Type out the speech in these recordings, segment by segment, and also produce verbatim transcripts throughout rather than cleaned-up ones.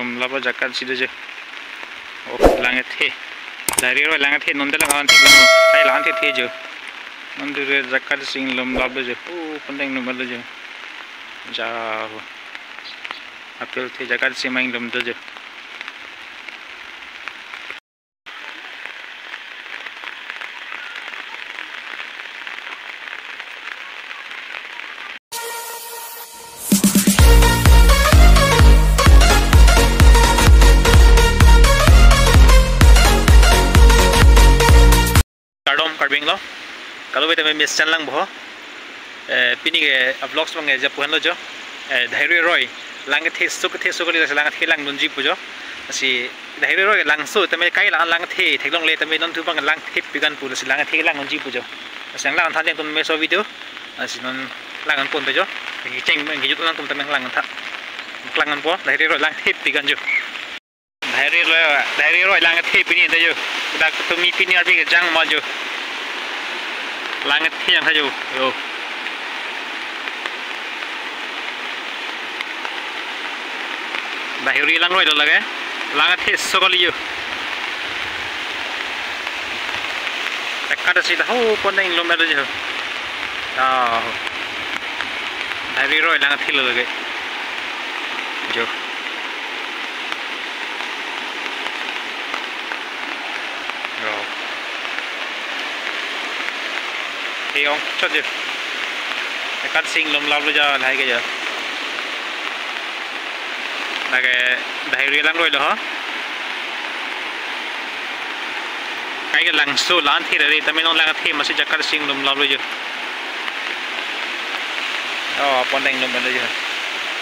Lum lap ajakat si do jo. Oh, lang kethe. Dahiri aroi lang kethe, non ta lang an thek lang. Kai lang an thethe jo. Non dure ajakat si inglum lap do jo. Oh, pon ta inglum lap do jo. Ja ho. Apil the ajakat si ma inglum do jo. Kardom Karbi Anglong. Kalo beta me mes channel lang boho. Eh, pini ke, ah, vlogs bang ke ja pu henlo jo. Eh, dahiri aroi lang kethe, so kethe, so kali, lang kethe langdunji pu jo. Lasi dahiri aroi langso tame kai lang, lang kethe theklongle tame non thu bang lang thepik an pu, lasi lang kethe langdunji pu jo. Lasi lang tha deng tum meso video. Lasi non lang an pon ta jo. Kecheng kejut lang tum tame lang tha. Lang an po, dahiri aroi lang thepik an jo. Dahiri aroi, dahiri aroi lang kethe pini ta jo. Dak tumi pini arbi kejang ma jo. Lang kethe jangtha jo. Yo. Dahiri langroilo lake. Lang kethe so kali jo. Ajakat si ta ho pon ta inglum lap do jo. Ah. Dahiri aroi lang kethelo lake. Jo. Jo. He ong chot jo. Ajakat si inglum lap lo ja lahai ke jo. Lake dahiri langroilo ho. Kai ke langso lang therere tame non lang kethe masi ajakat si inglum lap lo jo. Oh, pon ta inglum lap lo jo.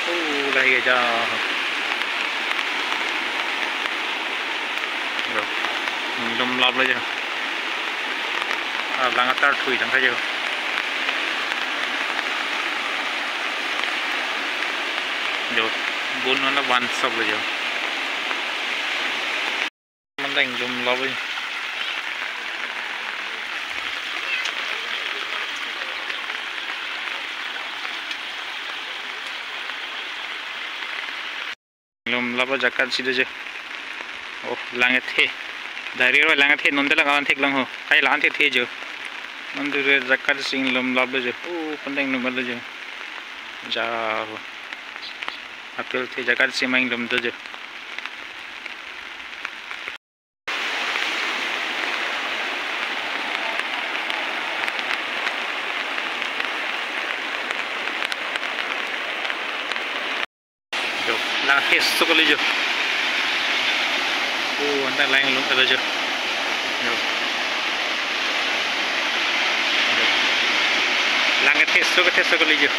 Oh, lahai ke ja. Jo. Inglum lap lo jo. Ah, lang atar thui jangtha jo. Jo. Bun non la van sop lo jo. Pon ta inglum lap lo jo. Inglum lap ajakat si do jo. Oh, lang kethe. Dahiri aroi lang kethe, non ta lang an thek lang ho. Kai lang an thethe jo. Non dure ajakat si inglum lap do jo. Oh, pon ta inglum lap do jo. Ja ho. Apil the ajakat si ma inglum do jo. Jo, lang kethe so kali jo. Oh, anta lang lung ada jo. Jo. Jo. Lang kethe so kethe so kali jo.